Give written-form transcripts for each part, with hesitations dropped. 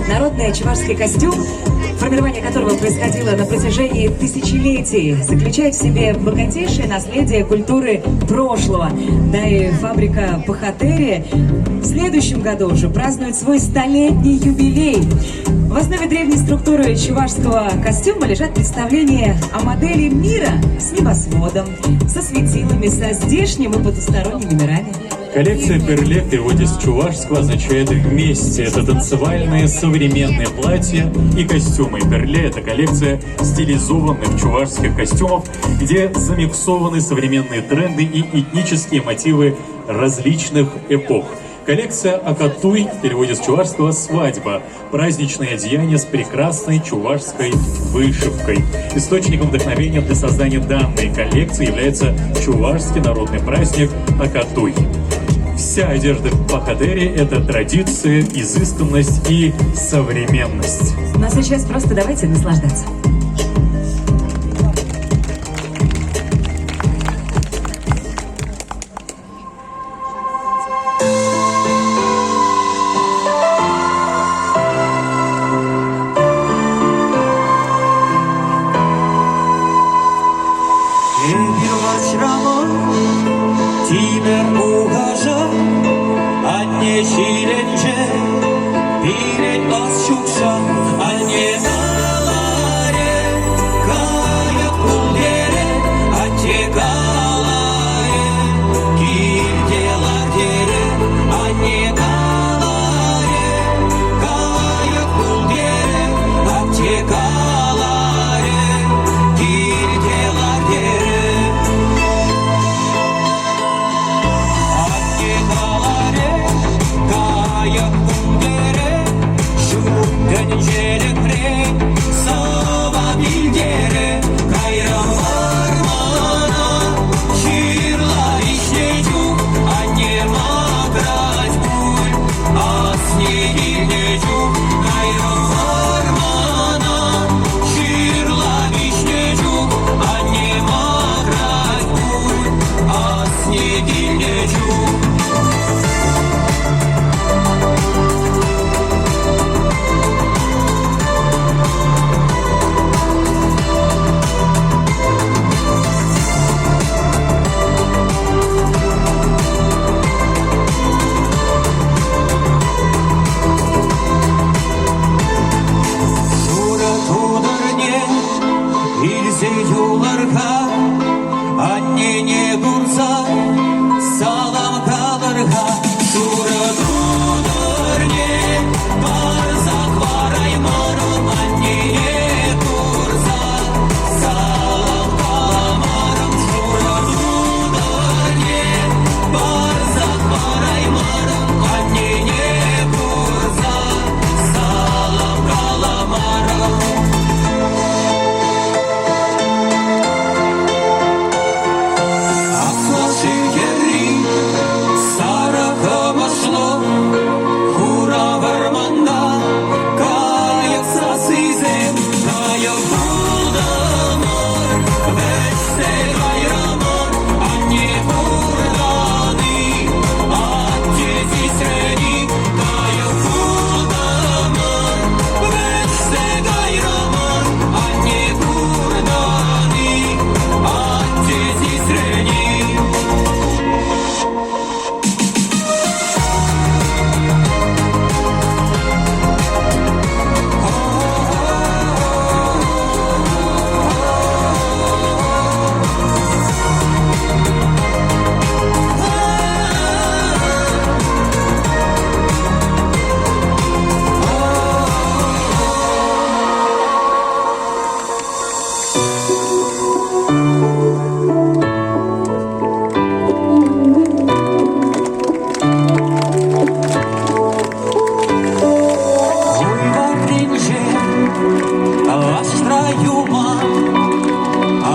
Народный чувашский костюм, формирование которого происходило на протяжении тысячелетий, заключает в себе богатейшее наследие культуры прошлого. Да и фабрика Пахатери в следующем году уже празднует свой столетний юбилей. В основе древней структуры чувашского костюма лежат представления о модели мира с небосводом, со светилами, со здешним и потусторонними мирами. Коллекция «Перле» в переводе с чувашского означает «вместе». Это танцевальные современные платья и костюмы. «Перле» — это коллекция стилизованных чувашских костюмов, где замиксованы современные тренды и этнические мотивы различных эпох. Коллекция «Акатуй» в переводе с чувашского «свадьба» – праздничное одеяние с прекрасной чувашской вышивкой. Источником вдохновения для создания данной коллекции является чувашский народный праздник «Акатуй». Вся одежда Пахатери – это традиция, изысканность и современность. Ну а сейчас просто давайте наслаждаться. Эпир ваҫрамӑр, тимӗр ухӑҫӑ, анне ҫиленчӗ, пирӗн ӑс ҫук-ҫав, анне каларӗ, кайӑк пул терӗ, атте каларӗ, килте лар терӗ, анне каларӗ, кайӑк пул терӗ, атте каларӗ, килте лар терӗ. Атте каларӗ, кайӑк пул терӗ, ҫут тӗнчелӗхрен сӑвап илтерӗ. Кайран вӑрмана ҫырла ишнӗ чух анне макрать пуль, асне килнӗ чух кайран вӑрмана ҫырла виҫнӗ чух анне макрать пуль, асне килнӗ чух. Шурӑ тутӑрне илсе юлӑр-ха, аннене курса салам калӑр-ха. Шурӑ тутӑрне парсах параймарӑм аннене курса салам каламарӑм. Шурӑ тутӑрне парсах параймарӑм аннене курса салам каламарӑм. Аслаши хӗрри сарӑ хӑмӑшлӑ хура вӑрманта кайӑк сассисем кайӑк пултӑмӑр, вӗҫсе кайрӑмӑр, анне куртан-и, атте сисрӗн-и, кайӑк пултӑмӑр, вӗҫсе кайрӑмӑр, анне куртан-и, атте сисрӗн-и. Уй варринче лаштра юман,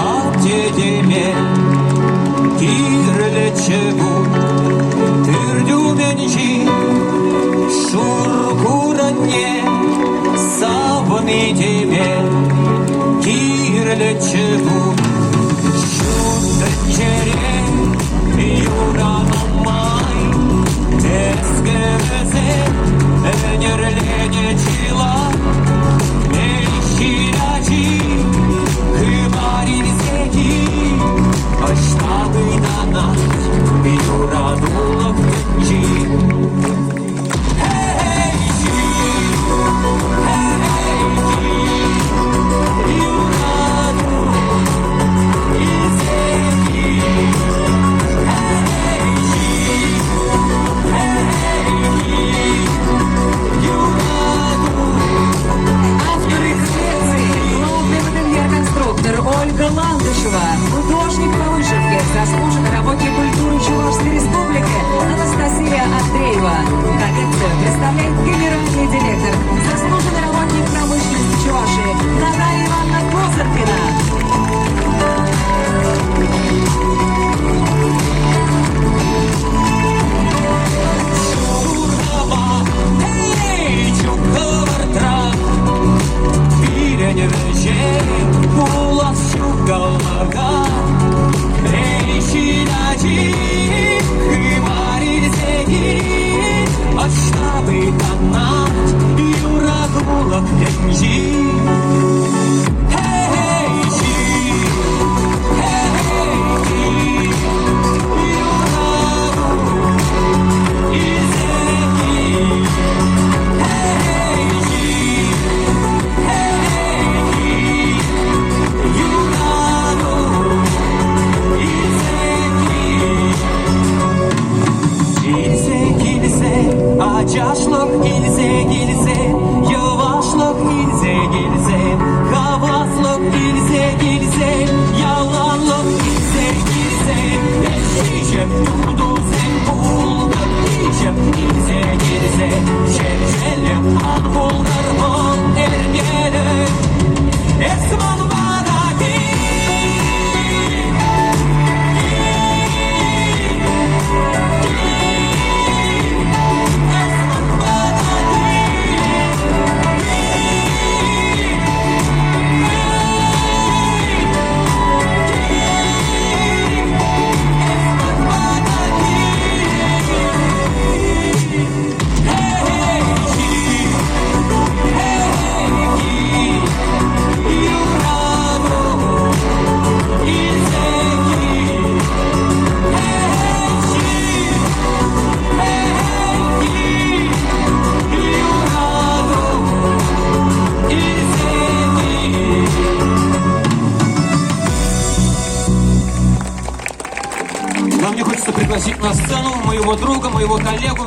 атте-теме кирлӗччӗ ку. Тӳртӳменчи шур курӑнне савни теме кирлӗччӗ ку. Ҫут тӗнчере юра нумай, эскерсем ӗнерленӗ. Авторы коллекции главный модельер-конструктор Ольга Ландышева, художник по вышивке, заслуженный работник культуры Чувашской Республики Анастасия Андреева. Коллекцию представляет генеральный директор, заслуженный работник промышленности Чувашии Наталья Ивановна Козыркина. Илсе килсе, ачашлӑх илсе килсе, йӑвашлӑх илсе килсе, хаваслӑх илсе килсе, яланлӑх илсе килсе, ҫиҫӗм юртусем пултӑр, кичем илсе килсе, ҫемҫелӗх ан пултӑр вӑл эрнелӗх. Эс ман пата кил. Нам мне хочется пригласить на сцену моего друга, моего коллегу.